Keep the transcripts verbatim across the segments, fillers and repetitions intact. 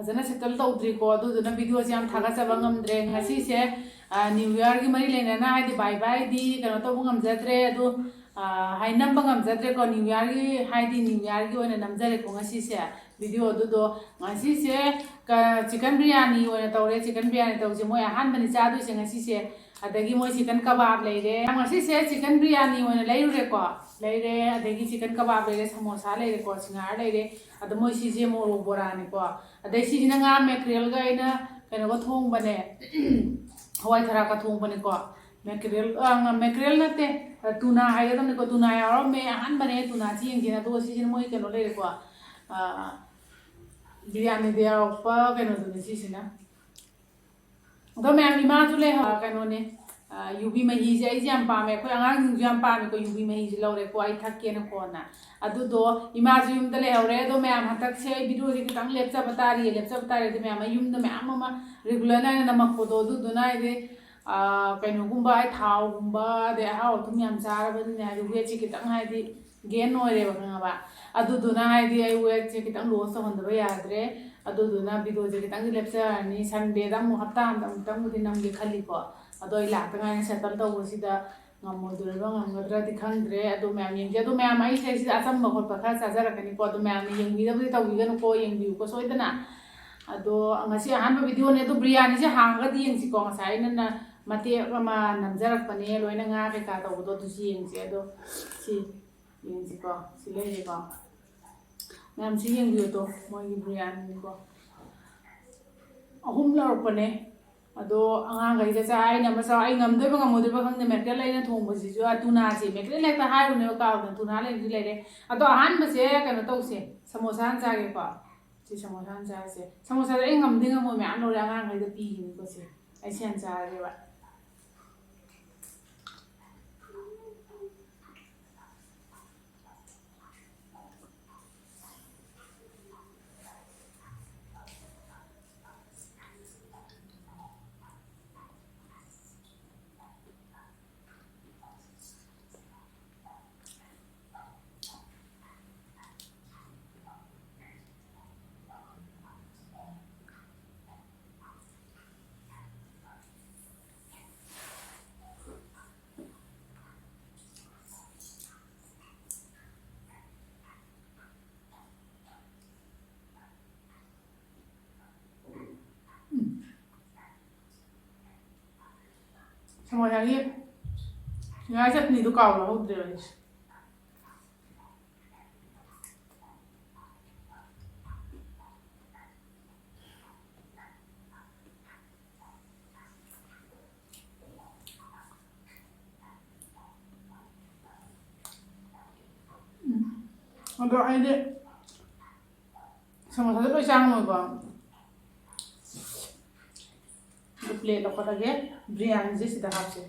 ꯐꯖꯅ ꯁꯦꯇꯜ ꯇꯧꯗ꯭ꯔꯤꯀꯣ, ꯑꯗꯨꯗꯨꯅ ꯚꯤꯗꯤꯑꯣꯁꯦ ꯌꯥꯝ ꯊꯥꯒꯠꯆꯕ ꯉꯝꯗ꯭ꯔꯦ꯫ ꯉꯁꯤꯁꯦ ꯅ꯭ꯌꯨ ꯌꯥꯔꯒꯤ ꯃꯔꯤ ꯂꯩꯅꯅ, ꯍꯥꯏꯗꯤ, ꯕꯥꯏ ꯕꯥꯏꯗꯤ ꯀꯩꯅꯣ ꯇꯧꯕ ꯉꯝꯖꯗ꯭ꯔꯦ, ꯑꯗꯨ ꯍꯥꯏ ꯅꯝꯕ ꯉꯝꯖꯗ꯭ꯔꯦꯀꯣ꯫ ꯅ꯭ꯌꯨ ꯌꯥꯔꯒꯤ, ꯍꯥꯏꯗꯤ, ꯅ꯭ꯌꯨ ꯌꯥꯔꯒꯤ ꯑꯣꯏꯅ ꯅꯝꯖꯔꯦꯀꯣ ꯉꯁꯤꯁꯦ ꯚꯤꯗꯤꯑꯣ꯫ ꯑꯗꯨꯗꯣ ꯉꯁꯤꯁꯦ ꯆꯤꯀꯟ ꯕꯤꯔꯌꯥꯅꯤ ꯑꯣꯏꯅ ꯇꯧꯔꯦ꯫ ꯆꯤꯀꯟ ꯕꯤꯔꯌꯥꯅꯤ ꯇꯧꯁꯦ, ꯃꯣꯏ ꯑꯍꯥꯟꯕꯅꯤ ꯆꯥꯗꯣꯏꯁꯦ ꯉꯁꯤꯁꯦ꯫ ꯑꯗꯒꯤ ꯃꯣꯏ ꯆꯤꯀꯟ ꯀꯕꯥꯕ ꯂꯩꯔꯦ꯫ ꯉꯁꯤꯁꯦ ꯆꯤꯀꯟ ꯕꯤꯔꯌꯥꯅꯤ ꯑꯣꯏꯅ ꯂꯩꯔꯨꯔꯦꯀꯣ, ꯂꯩꯔꯦ꯫ ꯑꯗꯒꯤ ꯆꯤꯀꯟ ꯀꯕꯥꯕ ꯂꯩꯔꯦ, ꯁꯃꯣꯁꯥ ꯂꯩꯔꯦꯀꯣ, ꯁꯤꯡꯍꯥꯔ ꯂꯩꯔꯦ꯫ ꯑꯗꯣ ꯃꯣꯏ ꯁꯤꯁꯦ ꯃꯣꯔꯣꯛ ꯕꯣꯔꯥꯅꯤꯀꯣ꯫ ꯑꯗꯩ ꯁꯤꯁꯤꯅ ꯉꯥ ꯃꯦꯀ꯭ꯔꯦꯜꯒ ꯑꯩꯅ ꯀꯩꯅꯣꯒ ꯊꯣꯡꯕꯅꯦ, ꯍꯋꯥꯏ ꯊꯔꯥꯛꯀ ꯊꯣꯡꯕꯅꯤꯀꯣ꯫ ꯃꯦꯀ꯭ꯔꯦꯜ, ꯑ, ꯉ-, ꯃꯦꯀ꯭ꯔꯦꯜ ꯅꯠꯇꯦ, ꯑ, ꯇꯨꯅꯥ ꯍꯥꯏꯒꯗꯕꯅꯤꯀꯣ꯫ ꯇꯨꯅꯥ ꯌꯥꯎꯔꯝꯃꯦ, ꯑꯍꯥꯟꯕꯅꯦ ꯇꯨꯅꯥꯁꯤ ꯌꯦꯡꯁꯦꯅ꯫ ꯑꯗꯨꯒ ꯁꯤꯁꯤꯅ ꯃꯣꯏ ꯀꯩꯅꯣ ꯂꯩꯔꯦꯀꯣ, ꯑ, ꯕꯤꯔꯌꯥꯅꯤꯗ ꯌꯥꯎꯔꯛꯄ ꯀꯩꯅꯣꯗꯨꯅꯦ ꯁꯤꯁꯤꯅ꯫ ꯑꯗꯣ ꯃꯌꯥꯝ, ꯏꯃꯥꯁꯨ ꯂꯩꯍꯧ-, ꯀꯩꯅꯣꯅꯦ, ꯑ, ꯌꯨꯕꯤ ꯃꯍꯤꯁꯦ ꯑꯩꯁꯦ ꯌꯥꯝ ꯄꯥꯝꯃꯦ, ꯑꯩꯈꯣꯏ ꯑꯉꯥꯡꯁꯤꯡꯁꯨ ꯌꯥꯝ ꯄꯥꯝꯃꯦꯀꯣ ꯌꯨꯕꯤ ꯃꯍꯤꯁꯦ꯫ ꯂꯧꯔꯦꯀꯣ, ꯑꯩ ꯊꯛꯀꯦꯅꯀꯣꯅ꯫ ꯑꯗꯨꯗꯣ ꯏꯃꯥꯁꯨ ꯌꯨꯝꯗ ꯂꯩꯍꯧꯔꯦ꯫ ꯑꯗꯣ ꯃꯌꯥꯝ, ꯍꯟꯗꯛꯁꯦ ꯑꯩ ꯚꯤꯗꯤꯑꯣꯁꯦ ꯈꯤꯇꯪ ꯂꯦꯞꯆꯕ ꯇꯥꯔꯤꯌꯦ, ꯂꯦꯞꯆꯕ ꯇꯥꯔꯤꯗꯤ ꯃꯌꯥꯝ, ꯑꯩ ꯌꯨꯝꯗ ꯃꯌꯥꯝ ꯑꯃ ꯔꯤꯒꯨꯂꯔ ꯅꯥꯏꯅ ꯅꯝꯃꯛꯄꯗꯣ, ꯑꯗꯨꯗꯨꯅ ꯍꯥꯏꯗꯤ, ꯑ, ꯀꯩꯅꯣꯒꯨꯝꯕ, ꯑꯩ ꯊꯥꯎꯒꯨꯝꯕ, ꯑꯗꯩ ꯑꯍꯥꯎ ꯑꯊꯨꯝ ꯌꯥꯝ ꯆꯥꯔꯕꯅꯤꯅ, ꯍꯥꯏꯗꯤ, ꯋꯦꯠꯁꯦ ꯈꯤꯇꯪ, ꯍꯥꯏꯗꯤ, ꯒꯦꯟ ꯑꯣꯏꯔꯦꯕ, ꯈꯪꯉꯕ? ꯑꯗꯨꯗꯨꯅ, ꯍꯥꯏꯗꯤ, ꯑꯩ ꯋꯦꯠꯁꯦ ꯈꯤꯇꯪ ꯂꯣꯁ ꯇꯧꯍꯟꯗꯕ ꯌꯥꯗ꯭ꯔꯦ꯫ ꯑꯗꯨꯗꯨꯅ ꯚꯤꯗꯤꯑꯣꯁꯦ ꯈꯤꯇꯪꯗꯤ ꯂꯦꯞꯆꯔꯅꯤ꯫ ꯁꯟꯗꯦꯗ ꯑꯃꯨꯛ, ꯍꯞꯇꯥ ꯑꯃꯗ ꯑꯃꯨꯛꯇꯪꯕꯨꯗꯤ ꯅꯝꯒꯦ ꯈꯜꯂꯤꯀꯣ꯫ ꯑꯗꯣ ꯑꯩ ꯂꯥꯛꯇ ꯉꯥꯏꯔꯤ, ꯁꯦꯇꯜ ꯇꯧꯕꯁꯤꯗ ꯉꯝꯃꯣꯏꯗꯣꯔꯤꯕ꯭ꯔꯥ ꯉꯝꯒꯗ꯭ꯔꯗꯤ ꯈꯪꯗ꯭ꯔꯦ꯫ ꯑꯗꯣ ꯃꯌꯥꯝ ꯌꯦꯡꯁꯦ꯫ ꯑꯗꯣ ꯃꯌꯥꯝ, ꯑꯩ ꯁꯤꯗꯩꯁꯤꯗ ꯑꯆꯝꯕ ꯈꯣꯠꯄ ꯈꯔ ꯆꯥꯖꯔꯛꯀꯅꯤꯀꯣ꯫ ꯑꯗꯣ ꯃꯌꯥꯝꯅ ꯌꯦꯡꯕꯤꯗꯕꯗꯤ ꯇꯧꯕꯤꯒꯅꯨꯀꯣ, ꯌꯦꯡꯕꯤꯌꯨꯀꯣ ꯁꯣꯏꯗꯅ꯫ ꯑꯗꯣ ꯉꯁꯤ ꯑꯍꯥꯟꯕ ꯚꯤꯗꯤꯑꯣꯅꯦ꯫ ꯑꯗꯣ ꯕꯤꯔꯌꯥꯅꯤꯁꯦ ꯍꯥꯡꯉꯒꯗꯤ ꯌꯦꯡꯁꯤꯀꯣ꯫ ꯉꯁꯥꯏ ꯑꯩꯅ ꯅ-, ꯃꯇꯦꯛ ꯑꯃ ꯅꯝꯖꯔꯛꯄꯅꯦ, ꯂꯣꯏꯅ ꯉꯥ ꯀꯩꯀꯥ ꯇꯧꯕꯗꯣ, ꯑꯗꯨꯁꯨ ꯌꯦꯡꯁꯦ꯫ ꯑꯗꯣ ꯁꯤ ꯌꯦꯡꯁꯤꯀꯣ, ꯁꯤ ꯂꯩꯔꯦꯀꯣ꯫ ꯃꯌꯥꯝꯁꯤ ꯌꯦꯡꯕꯤꯌꯨ ꯇꯣ, ꯃꯣꯏꯒꯤ ꯕꯤꯔꯌꯥꯅꯤꯅꯤꯀꯣ꯫ ꯑꯍꯨꯝ ꯂꯧꯔꯛꯄꯅꯦ꯫ ꯑꯗꯣ ꯑꯉꯥꯡꯈꯩꯗ ꯆꯥ-, ꯑꯩꯅ ꯑꯃ ꯆꯥꯎ-, ꯑꯩ ꯉꯝꯗꯣꯏꯕ ꯉꯝꯃꯣꯏꯗꯣꯏꯕ ꯈꯪꯗꯦ꯫ ꯃꯦꯀ꯭ꯔꯦꯜ ꯑꯩꯅ ꯊꯣꯡꯕꯁꯤꯁꯨ, ꯑ, ꯇꯨꯅꯥꯁꯦ, ꯃꯦꯀ꯭ꯔꯦꯜ ꯍꯦꯛꯇ ꯍꯥꯏꯔꯨꯅꯦꯕ, ꯀꯥꯎꯗꯅ꯫ ꯇꯨꯅꯥ ꯂꯩꯔꯗꯤ ꯂꯩꯔꯦ꯫ ꯑꯗꯣ ꯑꯍꯥꯟꯕꯁꯦ ꯀꯩꯅꯣ ꯇꯧꯁꯦ, ꯁꯃꯣꯁꯥ ꯍꯥꯟꯅ ꯆꯥꯒꯦꯀꯣ꯫ ꯁꯤ ꯁꯃꯣꯁꯥ ꯍꯥꯟꯅ ꯆꯥꯔꯁꯦ꯫ ꯁꯃꯣꯁꯥꯁꯦ ꯑꯩ ꯉꯝꯗꯤ ꯉꯝꯃꯣꯏ, ꯃꯌꯥꯝ ꯂꯧꯔꯦ, ꯑꯉꯥꯡꯈꯩꯗ ꯄꯤꯈꯤꯅꯤꯀꯣ꯫ ꯁꯦ, ꯑꯩ ꯁꯤ ꯍꯥꯟꯅ ꯆꯥꯔꯒꯦꯕ꯫ ꯁꯃꯣꯁꯥꯒꯤ ꯉꯥ ꯆꯠꯅꯤꯗꯨ ꯀꯥꯎ ꯂꯧꯍꯧꯗ꯭ꯔꯦꯕ ꯑꯩꯁꯦ꯫ ꯎꯝ꯫ ꯑꯗꯣ ꯑꯩꯗꯤ ꯁꯃꯣꯁꯥꯗ ꯂꯣꯏ ꯆꯥꯡꯉꯣꯏꯀꯣ꯫ ꯑꯗꯨ ꯄ꯭ꯂꯦꯠ ꯂꯧꯈꯠꯂꯒꯦ, ꯕꯤꯔꯌꯥꯅꯤꯁꯦ ꯁꯤꯗ ꯍꯥꯞꯁꯦ꯫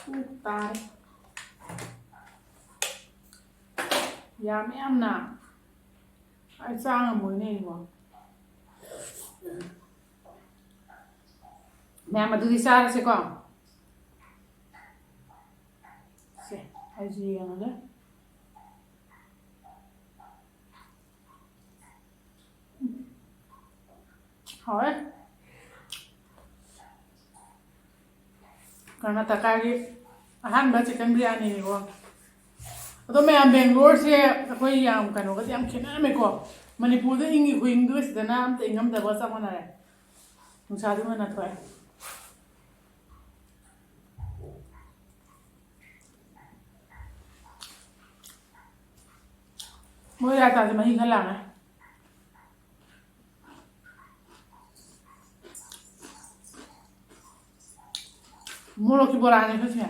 ꯎ, ꯇꯥꯔꯦ꯫ ꯌꯥꯝꯃꯦ ꯌꯥꯝꯅ꯫ ꯑꯩ ꯆꯥ ꯉꯝꯃꯣꯏꯅꯦ ꯑꯩꯕꯣ꯫ ꯃꯌꯥꯝ ꯑꯗꯨꯗꯤ ꯆꯥꯔꯁꯦꯀꯣ꯫ ꯁꯦ, ꯑꯩꯁꯨ ꯌꯦꯡꯉꯒꯦ꯫ ꯍꯥꯎꯋꯦ꯫ ꯀꯔꯅꯥꯇꯀꯥꯒꯤ ꯑꯍꯥꯟꯕ ꯆꯤꯛꯀꯟ ꯕꯤꯔꯌꯥꯅꯤꯅꯤꯀꯣ꯫ ꯑꯗꯣ ꯃꯌꯥꯝ, ꯕꯦꯡꯒ꯭ꯂꯣꯔꯁꯦ ꯑꯩꯈꯣꯏ ꯌꯥꯝ ꯀꯩꯅꯣꯒꯗꯤ ꯌꯥꯝ ꯈꯦꯠꯅꯔꯝꯃꯦꯀꯣ꯫ ꯃꯅꯤꯄꯨꯔꯗ ꯏꯪꯉꯤ ꯈꯨꯏꯪꯗꯨꯒ ꯁꯤꯗꯅ ꯑꯝꯇ ꯏꯪꯉꯝꯗꯕꯒ ꯆꯞ ꯃꯥꯟꯅꯔꯦ꯫ ꯅꯨꯡꯁꯥꯗꯨ ꯉꯟꯅ ꯊꯣꯛꯑꯦ꯫ ꯃꯣꯏ ꯔꯥꯏꯇꯥꯁꯦ ꯃꯍꯤ ꯈꯔ ꯂꯥꯡꯉꯦ꯫ ꯃꯣꯔꯣꯛꯀꯤ ꯕꯣꯔꯥꯅꯦ ꯑꯩꯈꯣꯏꯁꯦ꯫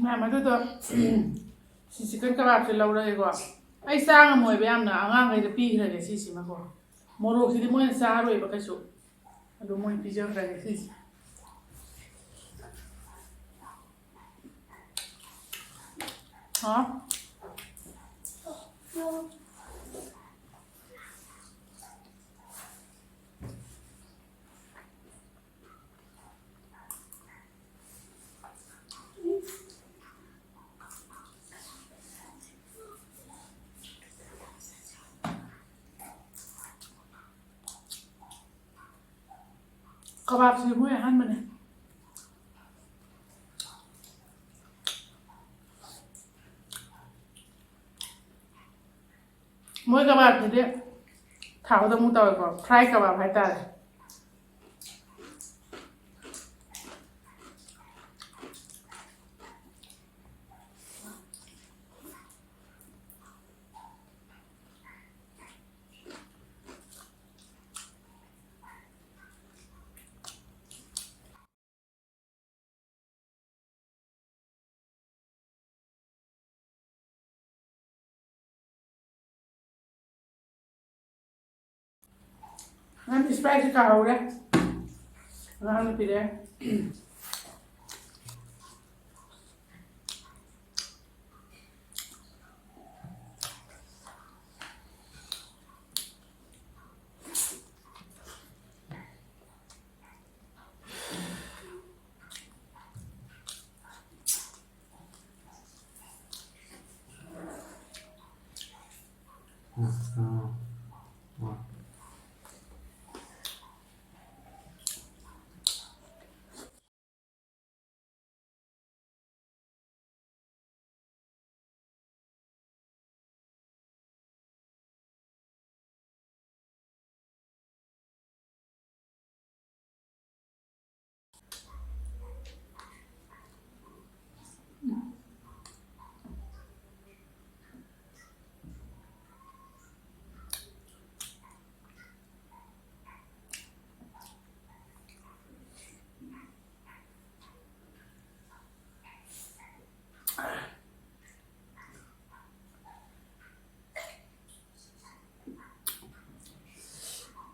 ꯃꯌꯥꯝ ꯑꯗꯨꯗꯣ, ꯁꯤ ꯆꯤꯛꯀꯟ ꯀꯕꯥꯞꯁꯦ ꯂꯧꯔꯒꯦꯀꯣ꯫ ꯑꯩ ꯆꯥ ꯉꯝꯃꯣꯏꯕ ꯌꯥꯝꯅ, ꯑꯉꯥꯡꯈꯩꯗ ꯄꯤꯈ꯭ꯔꯒꯦ ꯁꯤꯁꯤꯃꯀꯣ꯫ ꯃꯣꯔꯣꯛꯁꯤꯗꯤ ꯃꯣꯏꯅ ꯆꯥꯔꯣꯏꯕ ꯀꯩꯁꯨ, ꯑꯗꯨ ꯃꯣꯏ ꯄꯤꯖꯈ꯭ꯔꯒꯦ ꯁꯤꯁꯦ꯫ ꯀꯕꯥꯕꯁꯤꯗꯤ ꯃꯣꯏ ꯑꯍꯥꯟꯕꯅꯦ꯫ ꯃꯣꯏ ꯀꯕꯥꯕꯁꯤꯗꯤ ꯊꯥꯎꯗ ꯑꯃꯨꯛ ꯇꯧꯋꯦꯀꯣ, ꯐ꯭ꯔꯥꯏ ꯀꯕꯥꯕ ꯍꯥꯏꯇꯥꯔꯦ꯫ ꯅꯪ ꯏꯁꯄ꯭ꯔꯥꯏꯠꯁꯤ ꯀꯥꯍꯧꯔꯦ꯫ ꯑꯉꯥꯡꯅ ꯄꯤꯔꯛꯑꯦ꯫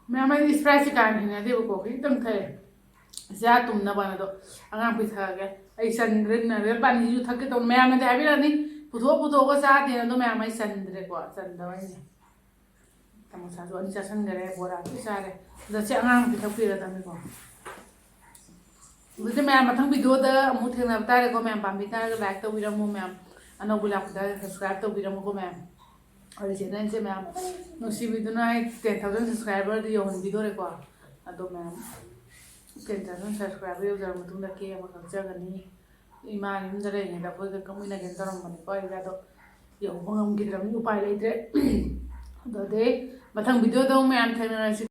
ꯃꯌꯥꯝ, ꯑꯩꯗꯤ ꯏꯁꯄ꯭ꯔꯥꯏꯠꯁꯦ ꯀꯥ ꯍꯦꯟꯅ ꯍꯩꯅꯗꯦꯕꯀꯣ, ꯈꯤꯇꯪ ꯊꯛꯑꯦ꯫ ꯏꯆꯥ ꯇꯨꯝꯅꯕꯅ ꯑꯗꯣ ꯑꯉꯥꯡ ꯄꯤꯊꯛꯑꯒꯦ꯫ ꯑꯩ ꯆꯟꯗ꯭ꯔꯦ, ꯃꯤꯅꯔꯦꯜ ꯄꯥꯅꯤꯁꯨ ꯊꯛꯀꯦ ꯇꯧꯅꯤ꯫ ꯃꯌꯥꯝꯅꯗꯤ ꯍꯥꯏꯕꯤꯔꯛꯑꯅꯤ, ꯄꯨꯊꯣꯛ ꯄꯨꯊꯣꯛꯑꯒ ꯆꯥꯗꯦꯅ ꯑꯗꯣ ꯃꯌꯥꯝ ꯑꯩ ꯆꯟꯗ꯭ꯔꯦꯀꯣ, ꯆꯟꯗꯕꯩꯅꯦ꯫ ꯁꯃꯣꯁꯥꯁꯨ ꯑꯅꯤ ꯆꯥꯁꯟꯈꯔꯦ, ꯕꯣꯔꯥꯁꯨ ꯆꯥꯔꯦ꯫ ꯑꯗ ꯁꯤ ꯑꯉꯥꯡ ꯄꯤꯊꯛꯄꯤꯔꯗꯕꯅꯤꯀꯣ꯫ ꯑꯗꯨꯗꯤ ꯃꯌꯥꯝ ꯃꯊꯪ ꯚꯤꯗꯤꯑꯣꯗ ꯑꯃꯨꯛ ꯊꯦꯡꯅꯕ ꯇꯥꯔꯦꯀꯣ꯫ ꯃꯌꯥꯝ ꯄꯥꯝꯕꯤ ꯇꯥꯔꯒ ꯂꯥꯏꯛ ꯇꯧꯕꯤꯔꯝꯃꯣ, ꯃꯌꯥꯝ ꯑꯅꯧꯕ ꯂꯥꯛꯄꯗ ꯁꯕꯁꯀ꯭ꯔꯥꯏꯕ ꯇꯧꯕꯤꯔꯝꯃꯣꯀꯣ꯫ ꯃꯌꯥꯝ ꯑꯩꯈꯣꯏ ꯆꯦꯅꯦꯜꯁꯦ ꯃꯌꯥꯝ ꯅꯨꯡꯁꯤꯕꯤꯗꯨꯅ ꯑꯩ ꯇꯦꯟ ꯊꯥꯎꯖꯟ ꯁꯕꯁꯀ꯭ꯔꯥꯏꯕꯔꯗꯤ ꯌꯧꯍꯟꯕꯤꯗꯣꯔꯦꯀꯣ꯫ ꯑꯗꯣ ꯃꯌꯥꯝ ꯇꯦꯟ ꯊꯥꯎꯖꯟ ꯁꯕꯁꯀ꯭ꯔꯥꯏꯕꯔ ꯌꯧꯖꯔꯕ ꯃꯇꯨꯡꯗ ꯀꯦꯛ ꯑꯃ ꯀꯛꯆꯒꯅꯤ꯫ ꯏꯃꯥ ꯌꯨꯝꯗ ꯂꯩꯔꯤꯉꯩꯗ ꯑꯩꯈꯣꯏꯒ ꯀꯛꯃꯤꯟꯅꯒꯦꯅ ꯇꯧꯔꯝꯕꯅꯤꯀꯣ ꯑꯩꯁꯦ, ꯑꯗꯣ ꯌꯧꯕ ꯉꯝꯈꯤꯗ꯭ꯔꯕꯅꯤ, ꯎꯄꯥꯏ ꯂꯩꯇ꯭ꯔꯦ꯫ ꯑꯗꯨꯗꯤ ꯃꯊꯪ ꯚꯤꯗꯤꯑꯣꯗ ꯑꯃꯨꯛ ꯃꯌꯥꯝ ꯊꯦꯡꯅꯔꯁꯤ꯫